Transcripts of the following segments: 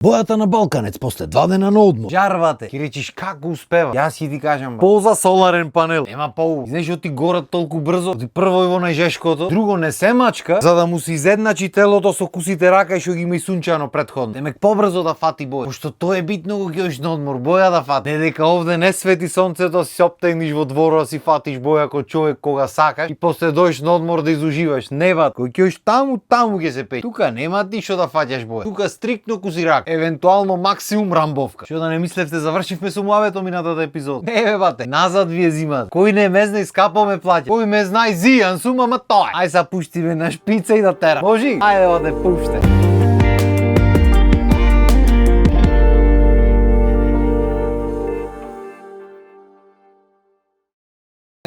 Бојата на Балканец после 2 дена на одмор. Жарвате, ќе речиш како успева. Јас ќе ти кажам, полза соларен панел. Нема пау. Знаеш што ти горат толку брзо? Ти прво во најжешкото, друго не се мачка, за да му се изедначи телото со кусите рака и што ги има и сунчано претходно. Демек побрзо да фати боја. Пошто тоа е битно кога ќе одиш на одмор, боја да фати. Дека овде не свети сонцето, си оптегниш во двора, си фатиш боја кој човек кога сакаш и после дојдеш на одмор да изуживаш. Нева, кој ќе одиш таму ќе се пеј. Тука нема ти што да фаќаш боја. Тука стриктно куси рака. Евентуално максимум рамбовка. Што да не мислевте завршивме со муавето минатата епизода. Не бе бате, назад вие зимат. Кој не ме знае скапо ме плаќа. Кој ме знае зијан сум, ама тоа. Ај са пушти ме на шпица и да тера. Можи? Ајде оде пуште.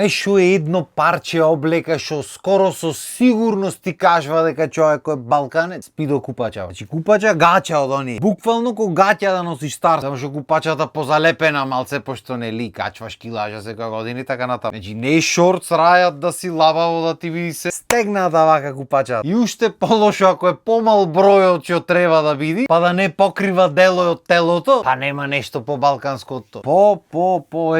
Што е едно парче облека што скоро со сигурност ти кажува дека човекот е балканец? Спидо купача. Значи купача гача од оние. Буквално ко гаќа да носиш стар. Само што купачата позалепена малце пошто нели качваш килажа секоја година и така натаму. Значи не шорт рајат да си лабаво да ти биде се стегната вака купача. И уште полошо ако е помал бројот што треба да биде, па да не покрива дело од телото, па нема нешто по балканското.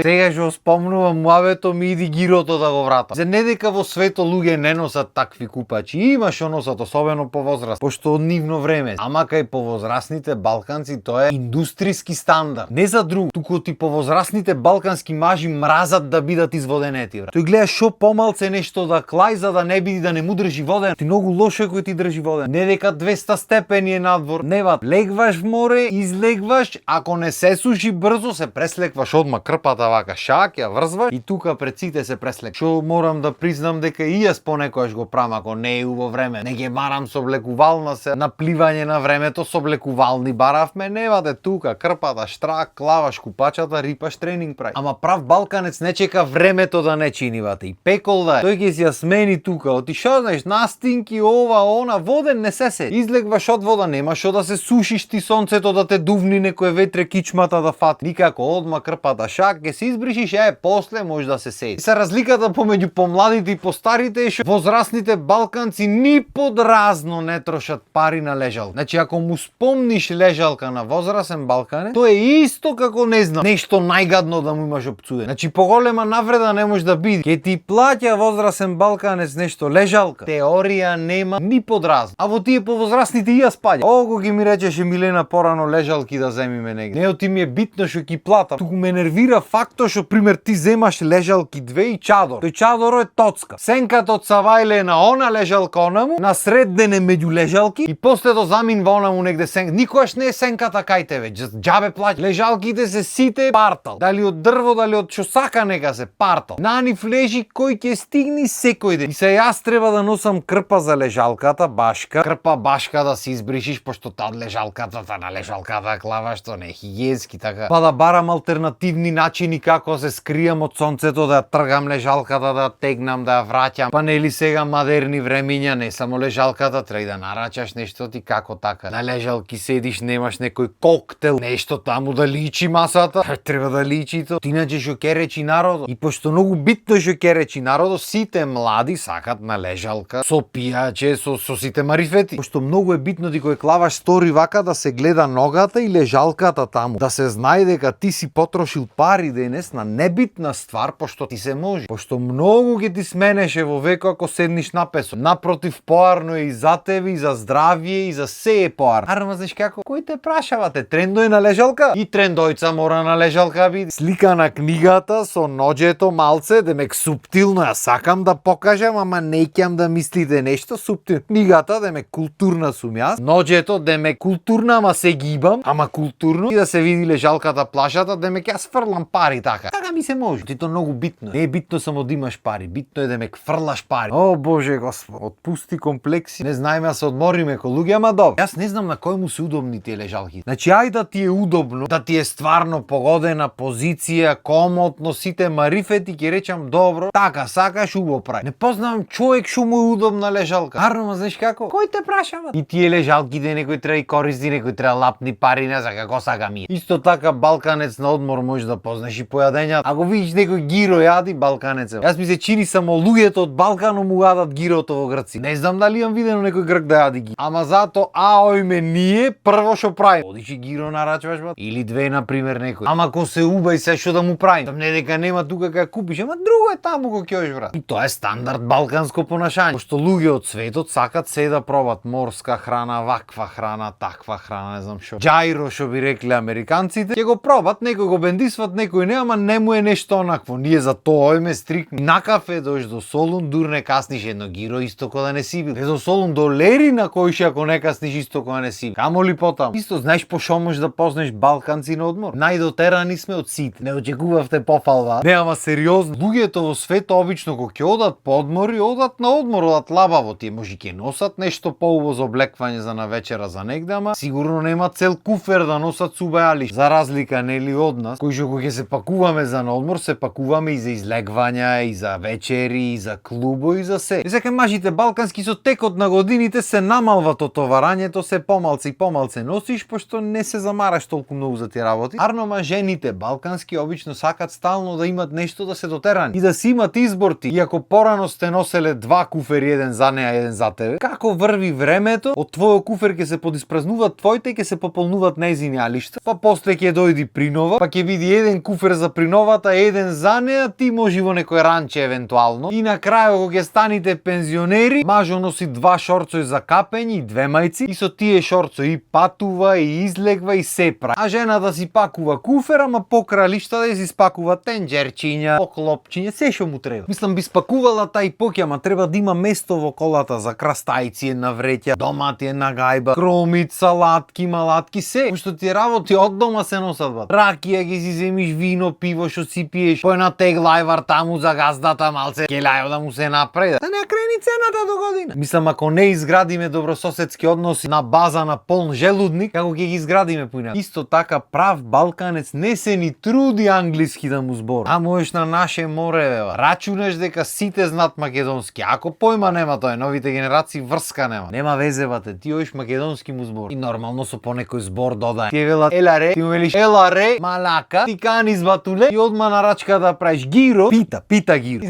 Сега што спомнувам муавето ми иди гирото да го вратам. За не дека во свето луѓе не носат такви купачи, има што носат, особено по возраст, пошто од нивно време. Ама кај повозрастните балканци тоа е индустријски стандард. Не за друго, туку ти повозрастните балкански мажи мразат да бидат изводенети. Тој гледа што помалце нешто да клај за да не биде да не му држи воден. Ти многу лошо е кој ти држи воден. Не дека 200 степени е надвор. Нева, легваш в море, излегваш, ако не се суши брзо се преслекваш одма крпата вака шак, ја врзваш и тука пред сите се преслек. Што морам да признам дека и јас понекогаш го правам ако не е убаво време. Не ги марам со облекувална се на пливање на времето со облекувални баравме, неваде тука крпата штрак, клаваш купачата, рипаш тренинг прави. Ама прав балканец не чека времето да не чинивате и пекол да е. Тој ќе си ја смени тука. Оти шо знаеш, настинки ова она, воден не се. Излегваш од вода, нема што да се сушиш ти сонцето да те дувни некој ветре кичмата да фати. Никако одма крпата шак, ќе се избришиш, после може да се седи. Разликата помеѓу помладите и постарите е што возрастните балканци ни подразно не трошат пари на лежалка. Значи ако му спомниш лежалка на возрастен балканец, тоа е исто како не знам, нешто најгадно да му имаш опцуе. Значи поголема навреда не може да биде. Ке ти плаќа возрастен балканец нешто лежалка. Теорија нема ни подразно. А во тие повозрастните и јас паѓа. Ого ги ми речеше Милена порано лежалки да земиме негде. Не ти ми е битно што ќе платам. Туку ме нервира фактот што пример ти земаш лежалки и чадор. Тој чадор е тоцка. Сенката од Савајле е на она лежалка онаму, на средден е меѓу лежалки и после до замин во онаму негде сенка. Никогаш не е сенката кај тебе, џабе плаќа. Лежалките се сите партал. Дали од дрво, дали од што сака нека се партал. На нив лежи кој ќе стигне секој ден. И се јас треба да носам крпа за лежалката, башка. Крпа башка да се избришиш пошто тад лежалката на лежалката клава што не е хигиенски така. Па да барам алтернативни начини како се скријам од сонцето да ја тргам лежалката да тегнам, да ја враќам. Па нели сега модерни времиња, не само лежалката, треба да нарачаш нешто ти како така. На лежалки седиш, немаш некој коктел, нешто таму да личи масата. Треба да личи то. Иначе што ќе речи народот. И пошто многу битно што ќе речи народот, сите млади сакат на лежалка со пијаче, со сите марифети. Пошто многу е битно ти кој клаваш стори вака да се гледа ногата и лежалката таму. Да се знае дека ти си потрошил пари денес на небитна ствар, пошто ти се може. Пошто многу ќе ти сменеше во веко ако седниш на песок. Напротив, поарно е и за тебе, и за здравие, и за се е поарно. Арма, знаеш како? Кој те прашавате? Трендо е на лежалка? И трендојца мора на лежалка биде. Слика на книгата со ноџето малце, демек суптилно ја сакам да покажам, ама не ќам да мислите нешто суптилно. Книгата, демек културна сум јас. Ноџето, демек културна, ама се гибам, ама културно. И да се види лежалката, плашата, демек јас фрлам пари така. Така ми се може. Ти то многу битно. Не е битно само да имаш пари, битно е да ме фрлаш пари. О, Боже Господ, отпусти комплекси. Не знаеме да се одмориме ко луѓе, ама добро. Јас не знам на кој му се удобни тие лежалки. Значи, ај да ти е удобно, да ти е стварно погодена позиција, комотно, сите марифети, ќе речам добро, така сакаш, убаво прави. Не познавам човек што му е удобна лежалка. Арно, знаеш како? Кој те прашава? И тие лежалките некој треба и користи, некој треба лапни пари, не знам како сака ми. Исто така балканец на одмор може да познаеш и појадења. Ако видиш некој гиро јади, познати балканец. Јас ми се чини само луѓето од Балкано му јадат гирото во Грци. Не знам дали имам видено некој грк да јади ги. Ама зато аојме ние прво што правим. Одиш и гиро нарачуваш бат или две на пример некој. Ама ако се убај се што да му правим. Не дека нема тука кај купиш, ама друго е таму кога ќе одиш брат. И тоа е стандард балканско понашање. Пошто луѓе од светот сакат се да пробат морска храна, ваква храна, таква храна, не знам што. Џајро што би рекле американците, ќе го пробат, некој го бендисват, некој не, ама не му е нешто онакво. Ние за тоа ојме стрикни. На кафе дош до Солун, дур не касниш едно гиро исто кога да не си бил. До Солун до Лерина којше ако не касниш исто кога не си бил. Камо ли потам? Исто знаеш по шо можеш да познаеш балканци на одмор. Најдотерани сме од сите. Не очекувавте пофалва. Не, ама сериозно. Луѓето во светот обично кога ќе одат по одмори, одат на одмор, одат лабаво. Тие може ќе носат нешто поубаво за облеквање за на вечера за негде, ама сигурно нема цел куфер да носат субајалиш. За разлика нели од нас, кои што кога ќе се пакуваме за на одмор, се пакуваме и за излегвања, и за вечери, и за клубови, и за се. И сега мажите балкански со текот на годините се намалва товарањето, се помалце и помалце носиш, пошто не се замараш толку многу за тие работи. Арно жените балкански обично сакат стално да имат нешто да се дотерани и да си имат избор ти. Иако порано сте носеле два куфери, еден за неа, еден за тебе, како врви времето, од твојот куфер ќе се подиспразнуваат твоите и ќе се пополнуваат нејзини алишта, па после ќе дојди принова, па ќе види еден куфер за приновата, еден за неа, ти може во некој ранче евентуално. И на крај кога ќе станете пензионери, мажо носи два шорцои за капење и две мајци и со тие шорцои и патува и излегва и се прави. А жената си пакува куфер, ама покрај алишта да си спакува тенџерчиња, оклопчиња, се што му треба. Мислам би спакувала тај поќе, ама треба да има место во колата за крастајци, една вреќа, домати, една гајба, кромит, салатки, малатки, се. Пошто тие работи од дома се носат бат. Ракија ги си земиш, вино, пиво што си пиеш, по една тегла ајвар таму за газдата малце, ќе лајо да му се напреда. Да не крени цената до година. Мислам ако не изградиме добрососедски односи на база на полн желудник, како ќе ги изградиме поинак. Исто така прав балканец не се ни труди англиски да му збори. А можеш на наше море, бева. Рачунаш дека сите знаат македонски. Ако појма нема тоа, новите генерации врска нема. Нема везе бате, ти оиш македонски му збори. И нормално со по некој збор додај. Ти велат еларе, ти му велиш еларе, малака, ти канис батуле и одма на рачка да правиш гиро, пита гиро. Ти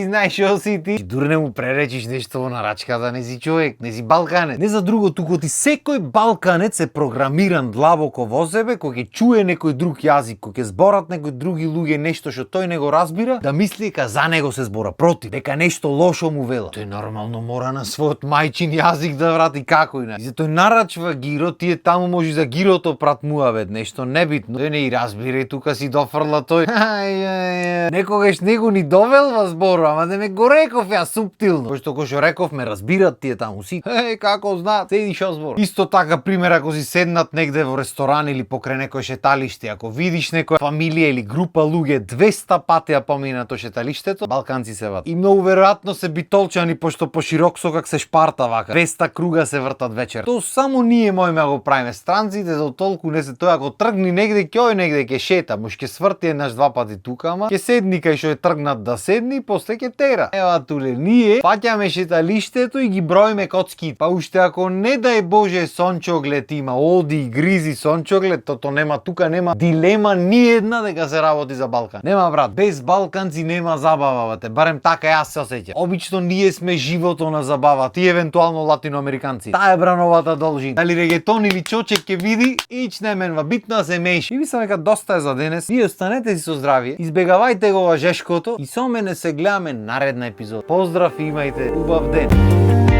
знаеш што си ти. Дур не му преречиш нешто во нарачка да не си човек, не си балканец. Не за друго, туку ти секој балканец е програмиран длабоко во себе, кога ќе чуе некој друг јазик, кога ќе зборат некои други луѓе нешто што тој не го разбира, да мисли дека за него се збора против, дека нешто лошо му вела. Тој нормално мора на својот мајчин јазик да врати како и не. И за тој нарачва гиро, тие таму може за гирото прат муавет, нешто небитно. Тој не и разбира и тука си дофрла тој. Некогаш него ни довелва збор, ама да ме го реков ја суптилно. Пошто кој што реков ме разбират тие таму си. Како знаат, седи шо збор. Исто така пример ако си седнат негде во ресторан или покрај некој шеталиште, ако видиш некоја фамилија или група луѓе 200 пати ја помина тоа шеталиштето, балканци се ват. И многу веројатно се битолчани пошто по широк сокак се шпарта вака. 200 круга се вртат вечер. Тоа само ние можеме да го правиме. Странците за толку не се тоа, ако тргни негде ќе негде ќе шета, може ќе сврти еднаш два пати тука, ама ќе седни кај што е тргнат да седни, после ќе тера. Ева туле, ние фаќаме шеталиштето и ги броиме коцки. Па уште ако не дај Боже сончоглед има, оди и гризи сончоглед, тото нема тука, нема дилема ни една дека се работи за Балкан. Нема брат, без балканци нема забава, бате. Барем така јас се осеќам. Обично ние сме живото на забава, ти евентуално латиноамериканци. Таа е брановата должина. Дали регетон или чочек ќе види, ич не менва, битно да се меши. И мислам дека доста е за денес. Вие останете си со здравје, избегавајте го лажешкото и со мене се гледаме наредна епизод. Поздрав и имајте убав ден.